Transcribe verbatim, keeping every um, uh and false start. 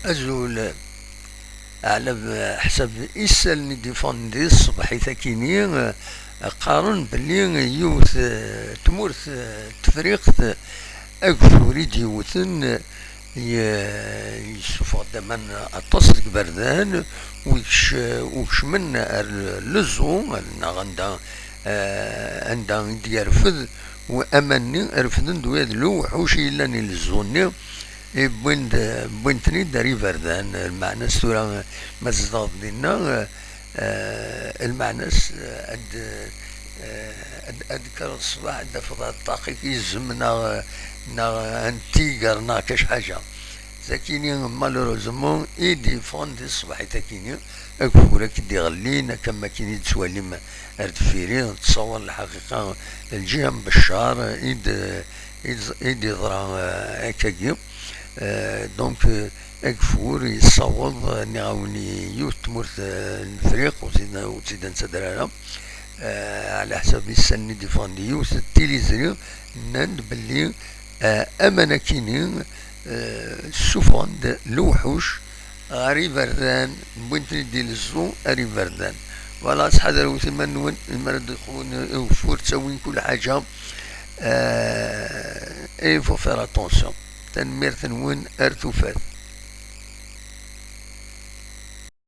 Azul. Ɛla ḥsab isallen i d-ifɣen di ṣṣbeḥ-it akini, qqaren belli yiwet, eh, tmurt, eh, Tefriqt, ageffur i d-yewwten, eh, ye-, yessufeɣ-d aman aṭas deg iberdan, u yekc-, u kecmen ar Leẓẓu, neɣ anda, eh, anda i d-yerfed, u aman-nni refden-d wiyaḍ lewḥuc i yellan i Leẓẓu-nni, i wwin-d, wwin-ten-id ar iberdan. Lmeɛna-s tura, ma tzedɣeḍ dinna, eh, lmeɛna-s, eh, ad, eh, ad, ad d-tekkreḍ ṣṣbeḥ, ad d-tafeḍ ṭṭaq-ik izem, neɣ, neɣ un tiger, neɣ kac ḥaǧa. Sakini, malheureusement, i d-yeffɣen di ṣṣbeḥ-it akini, ageffur akka i d-iɣellin, akka am wakken i d-tettwalim ar deffir-i, tessawal lḥaqiqa, lǧiha n Beccar, i d-, i d-, i d-yeḍra, eh, akkagi. Eh, donc, eh, ageffur yessaweḍ, eh, nniɣ-awen, i yiwet n tmurt, eh, n Lefriq, ur tt-id-, ur tt-id-nettader ara. Eh, ɛla ḥsab isallen i d-iffɣen di yiwet n tiliẓri, nnan-d belli, eh, aman akini, eh, ssufɣen-d lewḥuc ɣer iberdan, wwin-ten-id di Leẓẓu ar iberdan. Voilà, sḥadrewet iman-nwen, imi ara d-iqwem ugeffur, ttawin kul ḥaǧa. Eh, il faut faire attention. Tanemmirt-nwen, ar tufat.